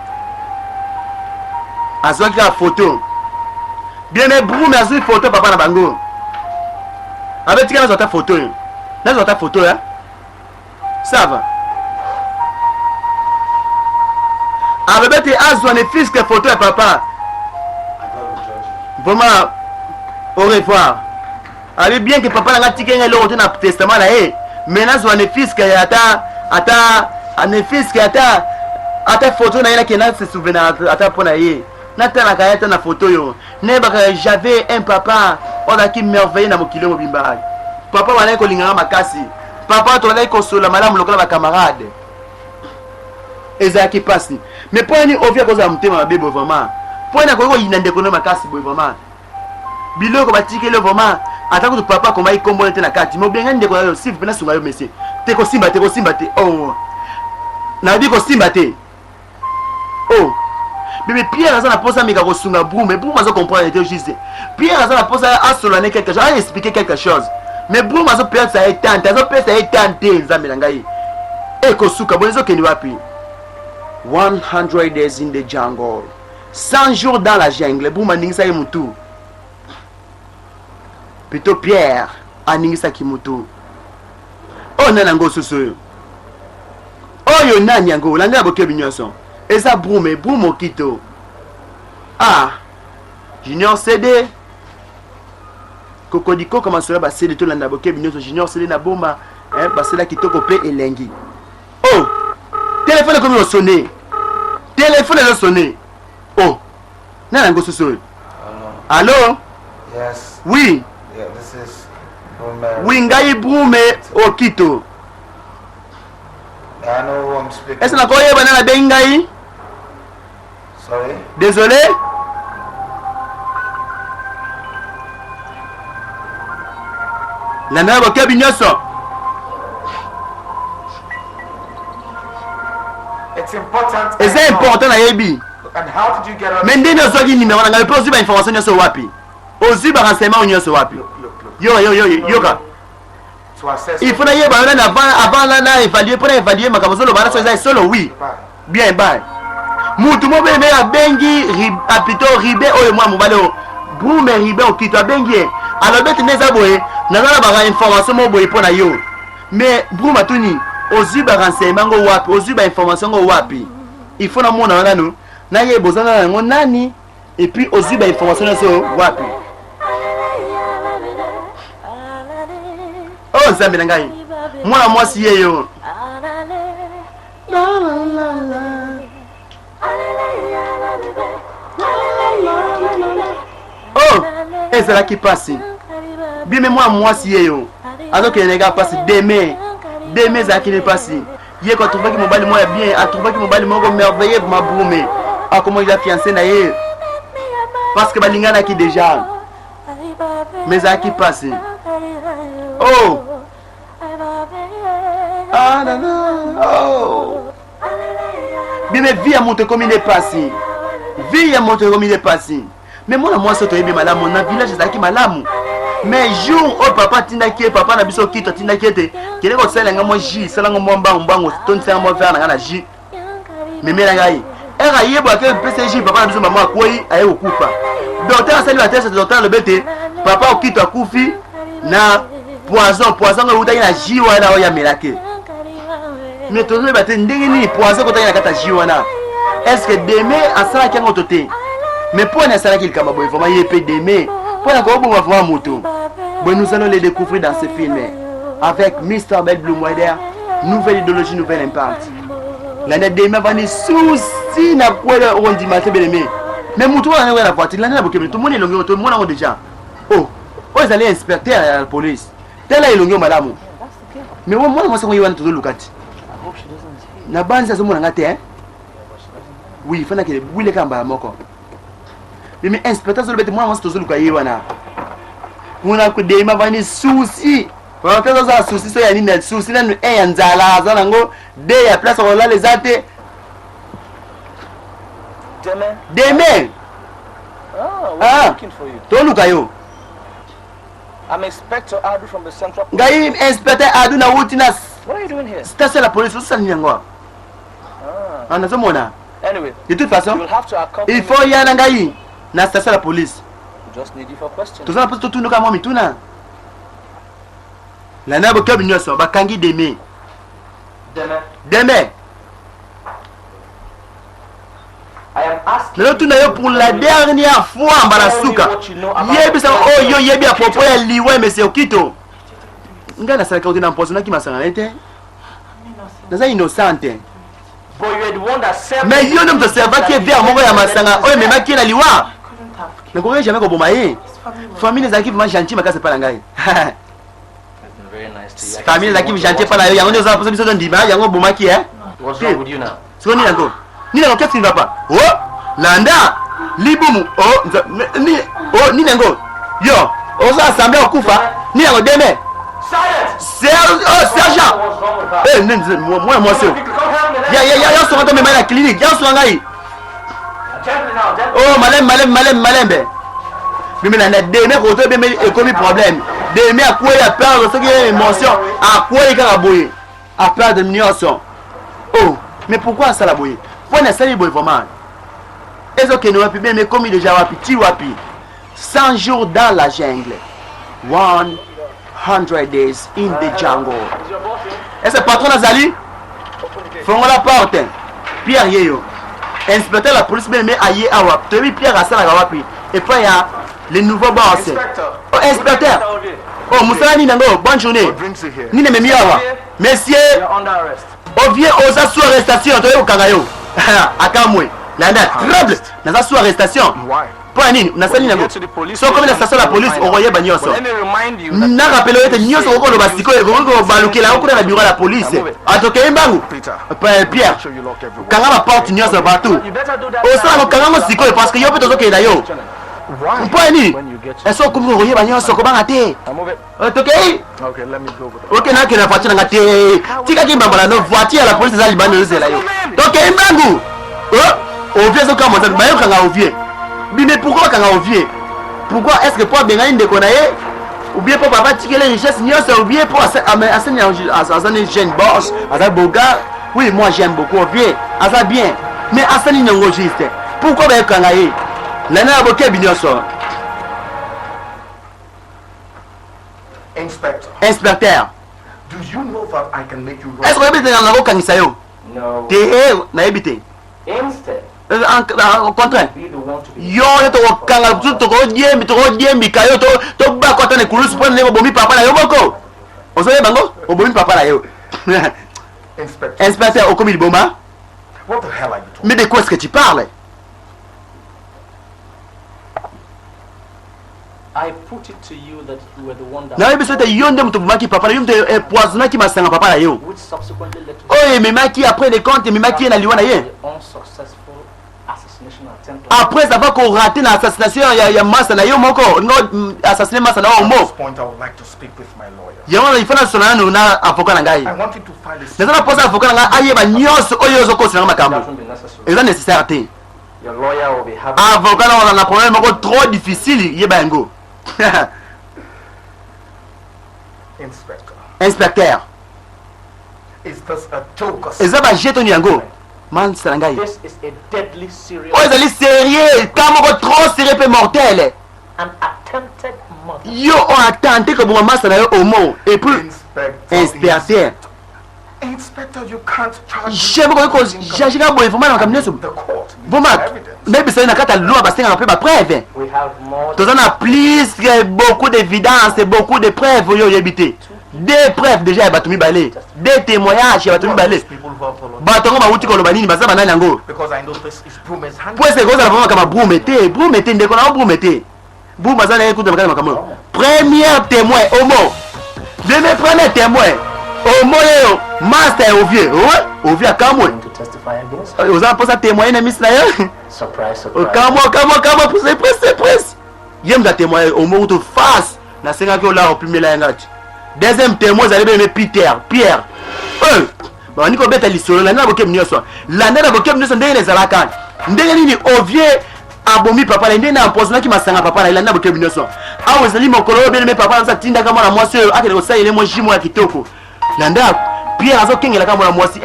Azwaki kaka foto. Bien Broom azwi foto papa na bango. Abetika nazwa ata foto oyo. Nazwa ata foto ya. Ça va. Alobi ete azwa ne fils que photo ya papa. Vraiment, au revoir. Alobi bien que papa na nga atiki nga eloko te na testament na ye, mais nazwa ne fils que ata ata ne fils que ata ata photo na ye nakenda se souvenir ata mpo na ye. Natalaka ye ata na photo oyo. Nayebaka j'avais un papa oyo azalaki merveilleux na mokili oyo mobimba. Papa wana kolingaka makasi. Papa tozalaki kosolola malamu lokola ba camarade. Ezalaki pasi. Mais mpo nini Ovi akozala motema mabe boye vraiment? Mpo nini akoki koyina ndeko no makasi boye vraiment? Biloko batikeli yo vraiment ata kutu papa akomaki nkombo te na kati mais obengani ndeko na yo s'il vous plaît nasunga yo monsieur. Te kosimba te kosimba te. Oh. Nayebi kosimba te. Oh. Bebe Pierre aza na posa ameka kosunga Brou mais Brou azo comprendre te juste. Pierre aza na posa asola ne quelque chose, a expliquer quelque chose. Mais Brou azo pesa ye tante, azo pesa ye tante Nzambe na ngai. Ekosuka boye ezokende wapi? 100 days in the jungle. 100 jours dans la jungle. Brou aningisa ye mutu. Plutôt Pierre aningisaki mutu. Oyo nani yango susu oyo? Oyo nani yango? Landela bokebi nyonso. Eza Brume, Brume Okito. Ah, Junior CD. Kokodikoko masolo ya ba CD tolanda bokebi nyonso. Junior CD na bomba, eh, basela kitoko pe elengi. Oh, telefone ekomi kosone. Telefone ezo sonne. Oh, nani yango susu oyo? Allo? Yes. Oui. Yeah, this is Brume. Oui, ngai Brume Okito. I know who I'm speaking. Est-ce nakoyeba nani abengi ngai? Sorry. Désolé. Landa bokebi nyonso. It's important. Eza important nayebi. Mais ndenge ozwaki numero na ngai mpe ozwi bainformation nyonso wapi? Ozwi barenseignement nyonso wapi? Yo yo yo yoka. Il faut nayeba yo nani avant avant na na évaluer mpo na évaluer makambo ozoloba na so eza solo oui. Bien bye. Mutu moko ebe abengi plutôt ribe oyo mwa mobali oyo Brume ribe okito abengi ye alobi ete nde eza boye naza na ba information moko boye mpo na yo mais Brume atuni ozwi ba renseignement ngo wapi ozwi ba information ngo wapi il faut namona yo nanu nayeba oza na yango nani. Et puis ozwi ba information nyonso wapi? Oh Nzambe na ngai, mwana mwasi ye yo. Oh, ezalaki mpasi bime mwana mwasi ye yo azokende kaka mpasi deme deme ezalaki ne mpasi ye ko atrouvaki mobali moko ya bien atrouvaki mobali moko merveilleux mabrume akomaki ya fiancé na ye parce que balinganaki déjà mais ezalaki mpasi oh ah, na, na, oh. Bime vie ya moto ekomi nde mpasi vie ya moto ekomi nde mpasi me mwana mwasi oyo toyebi malamu na village ezalaki malamu mais jour oyo papa atindaki ye papa na biso kito atindaki ete kende kosalela ngai mwa jus salango mwa mbangu mbangu tondisanga mwa verre na ngai na jus memela ngai ere ayebo ake pesa jus papa na biso mama akwei aye kokufa docteur asali bateste docteur alobi ete papa okito akufi na poison poison ngo eutaki na jus wana oyo amelaki mais tozoyeba te ndenge nini poison ekotaki na kati ya jus wana est ce que deme asalaki yango to te mais mpo ani asalaki likambo boye vraiment ye mpe deme mpo na koboma vraiment moto boye. Nous allons les découvrir dans ce film avec Mr Bell Blumweder, nouvelle idéologie, nouvelle impact. Landa deme avandi susi na kwele okondima te beleme mais moto wana ndenge na voiture landa na bokemeli tomoni elongi oyo tomona yango déjà. Oh, oyo ezali inspecteur ya police, tala elongi oyo malamu. Mais mwana mwasi yango ye wana tozoluka ti na banzi azomona nga te hein? Oui, fana kele bwile kaka mbala moko. Mais inspecteur azoloba ete mwana mwasi tozoluka ye wana kuna kodema vani susi te azozala susi so ya nini susi nanu un ya nzala aza nango de ya place akolala eza te. Demain. Ah, Ah. looking for you. Toluka yo. I'm Inspector Adu from the Central Police. Ngai inspecteur Adu nauti na What are you doing here? station ya police. Osala nini yango? Ah. Nazomona. Anyway, de toute façon you'll have to accompany il faut ya na ngai na station ya police. We just need you for questioning. Toza na mposa totunduka mwa mituna landa bokebi nyonso bakangi deme. Demain, deme I am asking nazotuna yo pour la dernière fois, mbala suka, yebisa oyo oyebi à propos ya liwa ya monsieur Okito. Ngai nasalaka kote na empoisonnaki masanga na ye te, naza innocente. But you're the one that served Mais yo nde moto aservaki ye verre moko ya masanga oyo ememaki ye na liwa. Couldn't have killed. Nakoki jamais koboma ye. His family was Famille ezalaki vraiment gentil makasi epai na ngai. It's been very nice to you. I can Famille see ezalaki you want gentil to epai na yo, yango nde oza mposa biso tondima yango obomaki e. What's wrong with you now? Siko nini yango, nini yango, qu'est-ce qui ne va pas? Oh, landa libumu. Oh, nini? Oh, nini yango yo oza assemblée okufa nini yango deme? Silence! Oh, sergent. What's wrong with her? Eh, nini mwana mwasi oyo? Come help me. Ya ya ya ya songa tomema ye na clinique ya songa ngai. Gently now, gently. Oh, malembe malembe malembe malembe bime landa deme koto ebeme ekomi problème. Deme akwei, aperdre soki ye émotion, akwei kaka boye, aperdre nyonso. Oh, mais pourquoi asala boye? Mpona asali boye vraiment ezokende wapi? Beme ekomi déjà wapi ti wapi? 100 jours dans la jungle, 100 days in the jungle. Is your boss in? Ese patron azali fongola porte. Pierre ye yo inspecteur la police beme aye awa. Toyebi Pierre asalaka wapi, epai ya le nouveau boss. Inspector. Oh, inspecteur. Oh, mosala nini yango? Bonne journée. What brings you here? Nini ememi awa, monsieur? You're under arrest. Ovie oza sous arrestation, toye kokanga yo. Akamwe nanda trouble, naza sous arrestation. Why? Mpo ya nini? Nasali nini yango? So okomi na station ya police, okoyeba nyonso. Na rapele oyo ete nyonso okoki koloba sikoyo ekoki kobalukela yango kuna na bureau ya police. Atokei mbangu. Pierre, kanga baporte nyonso partout. Osala kokanga yango sikoyo parce que yo mpe tozokende na yo. Why? Mpo ya nini? Ese okomi koyeba nyonso, kobanga te. Tokei. Okay, let me go with the Oke, nakende na voiture nanga te, tikaki mbambala no voiture ya la police eza libanda ezozela yo. Tokei mbangu. Oh, ovie ezokamba nzambe bayokanga ovie bime. Pourquoi bakanga ovie? Pourquoi? Est ce que po abengani ndeko na ye, ou bien po papa atikeli richesse nyonso, ou bien po aseni aza ne jeune boss, aza beau gars? Oui, moi j'aime beaucoup ovie, aza bien, mais asali nyango juste? Pourquoi bayokanga ye? Landa na bokebi nyonso. Inspector. Inspecteur. Do you know that I can make you Est ce que oyebi te nakokangisa yo? No. Te, nayebi te. Instead, Contraire yo nde tokokanga biso, tokodiembika yo, tobako ata na ekulusu mpo ndenge obomi papa na yo moko. Ozoyeba yango, obomi papa na yo. Inspecteur, okomi liboma. Mais de quoi est-ce que tu parles? Nayebi biso ete yo nde moto obomaki papa na yo, moto empoisonnaki masanga papa na yo, oyo ememaki, après le compte, ememaki ye na liwa na ye, après avoir korater na assassination ya masa na yo moko. Olinga assassine masa na yo omo. Yango wana ifo nasona nanu na avocat na ngai. Naza na mposa avocat na ngai ayeba nyonso oyo ozokosela nga. Makambo eza nécessaire te. Avocat na wana na problème moko trop difficile, yeba yango. Inspecteur, eza bajetoni yango mansa na ngai oyo ezali sérieux, ka moko trop sérieux mpe mortel. Yo oatente koboma masa na yo omo. Et puis, inspecteur, chef, okoki kojuger ka boye vraiment na makambo nyonso? Vraiment, nayebisa yo, na kati ya loi basengaka mpe bapreuve. Toza na plus que beaucoup d'évidence, beaucoup de preuves oyo oyebi te. Deux preuves déjà ya bato mibale, deux témoignages ya bato mibale. Bato yango bawuti koloba nini? Baza banani yango? Po ese ekozala vraiment makambo ya Brume te, Brume te, ndeko na yo Brume te. Brume aza na ye kuta makati makambo oyo. Premier témoin omo deme, premier témoin omo yeyo master ya Ovie. Ovie akamwe, oza mposa témoigner na misi na ye. Okamwa, okamwa, okamwa. Presse, presse, presse. Ye moto atémoigne omo kutu face nasengaki olaa opimela ye ngati. Deuxième témoin ezali beme Peter Pierre. Babandi kobeta lisolo. Landa na bokebi nyonso, landa na bokebi nyonso ndenge ezalaka, ndenge nini Ovie abomi papa na ye, ndenge na empoisonnaki masanga papa na ye. Landa na bokebi nyonso. Awa ezali mokolo oyo bien-aimé papa na atindaka mwana mwasi oyo akende kosalela mwa jus moko ya kitoko. Landa, Pierre azokengelaka mwana mwasi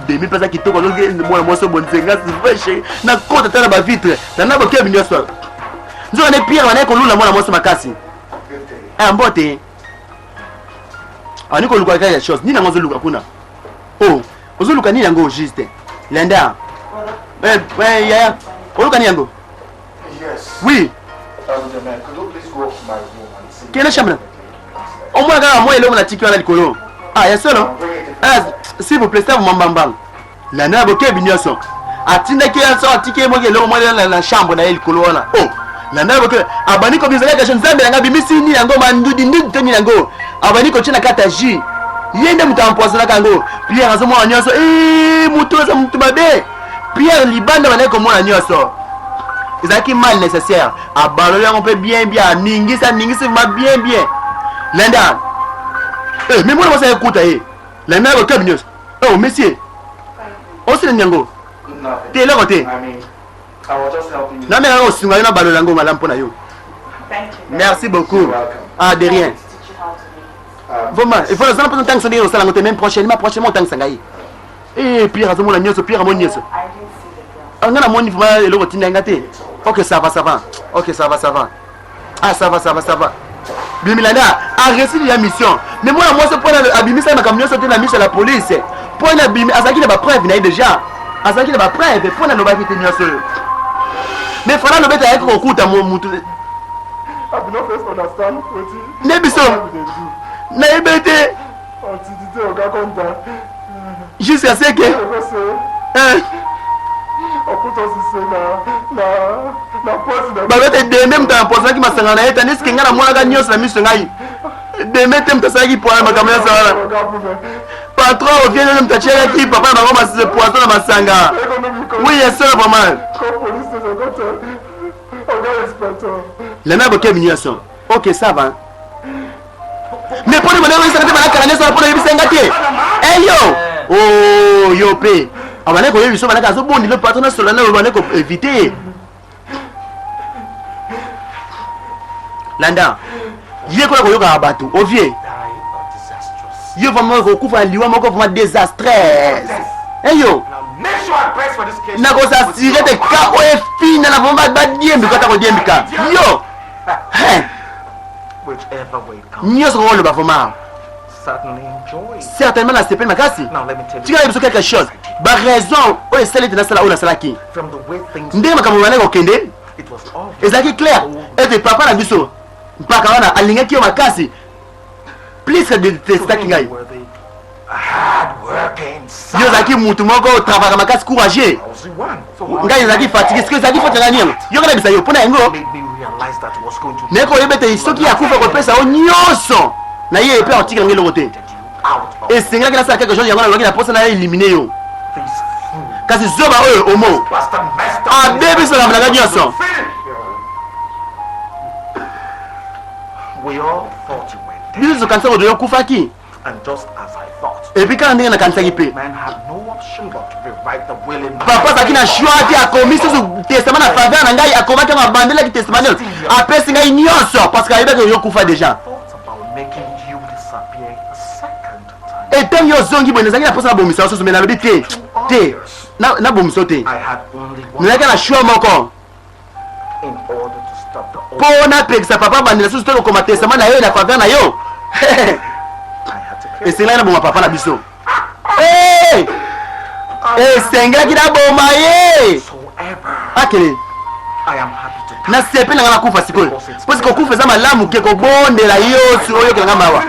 demi mpe aza kitoko. Mwana mwasi oyo bonzenga vrai chéri na kota tala bavitre. Landa bokebi nyonso. Nzoka nde Pierre banaye kolula mwana mwasi makasi. Mbote. Ani koluka kaka chose nini yango ozoluka kuna? O ozoluka nini yango juste? Lenda, yaya, oluka nini yango? Oui, kende chambre, omona kaka mwa eloko natiki wana likolo. Ah, ya solo? S'il vous plaît, savu mambambang. Landa na bokebi nyonso. Atindaki ye so atiki ye moki eloko mwa na chambre na ye likolo wana. Oh, landa na bokebi. Abandi kobimisa kaka nzambe nanga abimisi nini yango, mandudi ndudi to nini yango, abandi kotia na kati ya jus. Ye nde moto empoisonnaka yango. Pierre azomona nyonso. Moto aza moto mabe. Pierre libanda bandaki komona nyonso, ezalaki mal nécessaire. Abaloli yango mpe bien bien, aningisi, aningisi vraiment bien bien. Lenda, mais mwana mwasi ayekuta ye. Lenda bokebi nyonso. Oh monsieur, osila nini yango te? Eloko te, nameka kosunga yo na balola yango malamu mpo na yo. Merci beaucoup. Ah, de rien vraiment. Il faut nazala mposa ntangisa ndenge osala yango te, même prochainement, prochainement otangisa ngai. Pierre azomona nyonso, Pierre amoni nyonso. Nga namoni vraiment eloko tinda nga te. Ok, ça va, ça va. Ok, ça va, ça va. Ah, ça va, ça va, ça va. Bimilanda aréussi ya mission. Mais mwana mwasi, mpona abimisa makambo nyonso te na miso ya la police, mpona azalaki na bapreuve na ye déjà, azalaki na bapreuve mpona alobaki te nyonso oyo. Mais fana alobi ete ayaki kokuta mutu nde biso nayebi te jusqu'à ce que balobi ete Deme moto empoisonnaki masanga na ye, tandis que ngai namonaka nyonso na miso ngai. Deme te moto asalaki poana makambo nyonso wana. Patron Ovie nde moto atielaki papa na bango poison na masanga. Oui, ya solo vraiment. Landa bokebi nyonso. Ok, ça va. Mais mpona bana oyebisaka te, banakala nyonso wana mpona oyebisa nga te. Eyo o yo mpe abandaki koyebi biso, bandaki azobondela patron nasola na bandaki koéviter. Landa, yekola koyokaka bato. Ovie, yo vraiment kokufa na liwa moko vraiment désastreuse. Eyo nakozasire te ka oyo efina na vraiment badiembika, ata kodiembika yo nyonso kokoloba vraiment. Certainement nasepeli makasi. Tikala biso quelque chose. Baraison oyo esali ete nasala oyo nasalaki, From the way things ndenge makambo bandaki kokende, it was obvious ezalaki clair ete papa na biso mpaka wana alingaki yo makasi plus que detestaki ngai. You were the hard-working son. Yo ozalaki mutu moko otravaka makasi, courageux. I was the one. So how Ngai ezalaki fatigue. Soki ezalaki faute na ngai nini, yo kaka nayebisa yo mpo na yango. made me realize that was going to Naye koyeba ete soki akufa, kopesa yo nyonso na ye epe akotikela ngai eloko te. get you out of Esengelaki nasala quelque chose. Yango nalobaki na posa na éliminer yo. this fool. Kasi zoba oyo omo Pastor messed up. abebisa makambo na ngai nyonso. We all thought you were dead. Biso tokanisa koto yokufaki. And just as I thought, Et puis kaka ndenge nakanisaki mpe, man had no option but to rewrite the will in my papa azalaki na choix te. Akomi susu testament na faveur na ngai. Akomaki yango, abandelaki testament nyonso, apesi ngai nyonso parce que ayebaki yokufa déjà. Thought about making you disappear a second time. Etangi yo ozongi boye, nazalaki na mposa nabomisa yo susu, mais nalobi te, te, nabomisa yo te. I had only one Nazalaki na choix moko in order to stop the old. mpo napekisa papa bandela susu te kokoma testament na ye na faveur na yo. I had to kill. Esengelaki naboma papa na biso. Eh! Esengelaki naboma ye. So ever, Akele. I am happy to die. Nasepeli nanga nakufa sikoyo, mposi kokufa eza malamu ke kobondela yosu oyokela nga mawa.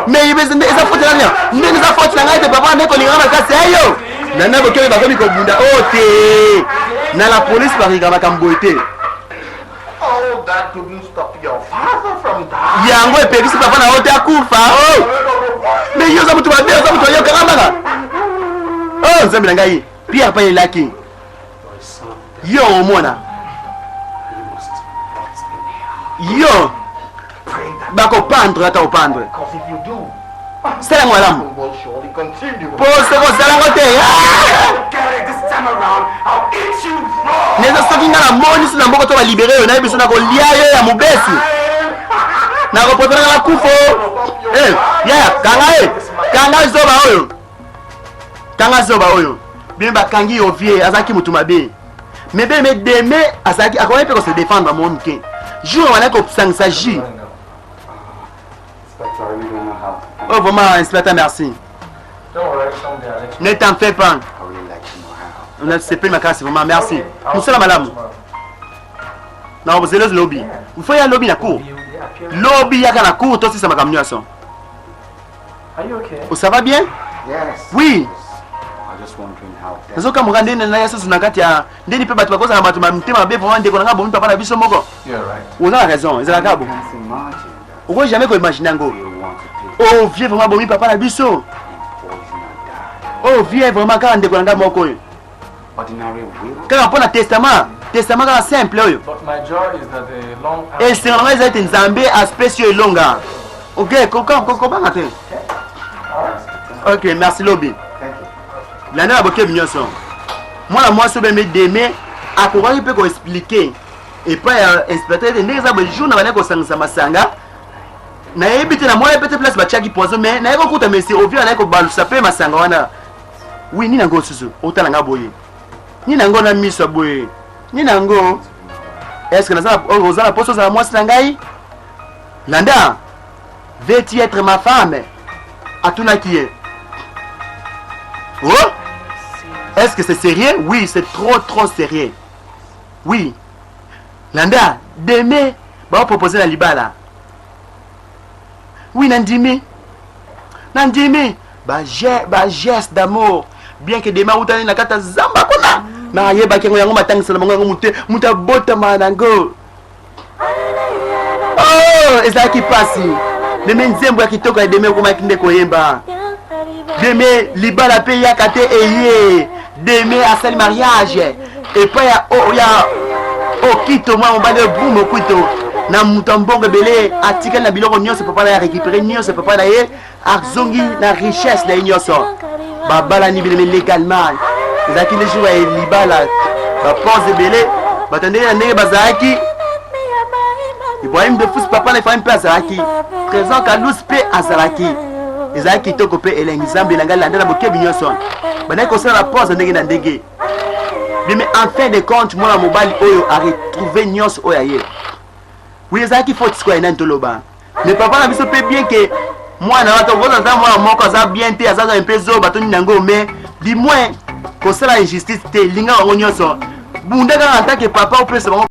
Mais eza faute na ngai ndenge eza faute na ngai te. Papa nde kolinga nga makasi eyo nana bokele bakomi kobunda oyo te na la police, bakika makambo boye te. All that couldn't stop your father from dying. Yango epekisi papa na yo te akufa o. Mais yo oza motu mabe, oza motu ayokanga mbanga. O Nzambe na ngai, Pierre pa elaki yo omona yo Pray that bakopendre ata opendre. Because if you do, Sala yango malamu. will surely continue. Mpo soki osala yango te, ah! Get it this time around, I'll eat you raw. Neza soki ngai namoni so na mboka to balibere yo, nayebi so na kolia yo ya mobesi, nakopotelanga na kufo. Eh, yaya, kanga ye, kanga zoba oyo, kanga zoba oyo. Bien, bakangi yo. Vie azalaki motu mabe, mais be me deme azalaki akoki mpe kose défendre mo moke. Jour wana kosangisa jus. Inspector, I really don't know how to thank Oh, vraiment, inspecteur, merci. Don't worry, someday I'll let you Ne t'en fais pas. I really like to know how. Nasepeli makasi, vraiment, merci. Mosala malamu na ozelezi. Lobi ifo ya lobi na cour. Lobi yaka na cour, tosisa makambo nyonso. Are you okay? Oh, ça va bien? Yes. Oui. I'm just wondering how that Nazokamwaka ndenge naya susu na kati ya ndeni mpe bato bakozala bato ba mitema mabe. Vraiment, ndeko na nga bomi papa na biso moko. You're right. Oza na raison, ezalaka bo. Can't imagine that Okoki jamais koimagine yango. you want to take Oh vie, vraiment, bomi papa na biso. and poison and die. Oh vie, vraiment, kaka ndeko na ngai moko oyo. Ordinary will? Kaka mpo na testament, testament kaka simple oyo. But my joy is that the long Esengo na ngai eza ete Nzambe apesi yo elonga. Ok, kobanga te. Ok, merci, lobi. Thank you. Landa na bokebi nyonso. Mwana mwasi oyo beme deme akokaki mpe koexpliquer epai ya inspecteur ete ndenge eza boye, jour na bandaki kosangisa masanga, nayebi te, namoni mpe te place batiaki poison, mais naye kokuta monsieur Ovio anaye kobalusa mpe masanga wana. Wi, nini yango susu otala nga boye? Nini yango na miso ya boye? Nini yango? Est ce que naza oza na poso ozala mwasi na ngai? Landa, veux-tu être ma femme? Atunaki ye. Oh, est-ce que c'est sérieux? Oui, c'est trop trop sérieux. Oui, landa deme baopropose na libala. Oui, nandimi, nandimi. Bageste d'amour, bien que deme awutani na kati ya zamba kuna, na ayebaki yango, yango matangisela bango yango mote moto abotama nango. Oh, ezalaki mpasi. Deme, nzembo ya kitoko ya deme okomaki nde koyemba. Deme, libala mpe yaka te eye. Deme asali mariage epai ya, oh, ya Okito, mwana mobali oyo Brume Okito na moto ya mbongo ebele. Atikali na biloko nyonso papa na ye, arécupéré nyonso papa na ye, azongi na richesse na ye nyonso. Babalani bileme légalement. Ezalaki nde jour ya libala, bapose ebele, bato ndenge na ndenge bazalaki. Ibrahim de Fus, papa na Efraim mpe azalaki présent, Kalus mpe azalaki. Ezalaki kitoko mpe elengi. Nzambe na ngai, landa na bokebi nyonso. Bandaki kosala pose ndenge na ndenge. Mais en fin de compte, mwana mobali oyo aretrouve nyonso oyo aye. Oui, ezalaki faute sikoyo nani toloba? Mais papa na biso mpe, bien que mwana wana tokoza aza mwana moko aza bien te, aza mpe zoba to nini yango, mais du moins Kosala injustice te, linga bango nyonso. Bunda kaka en tant que papa opesa bango.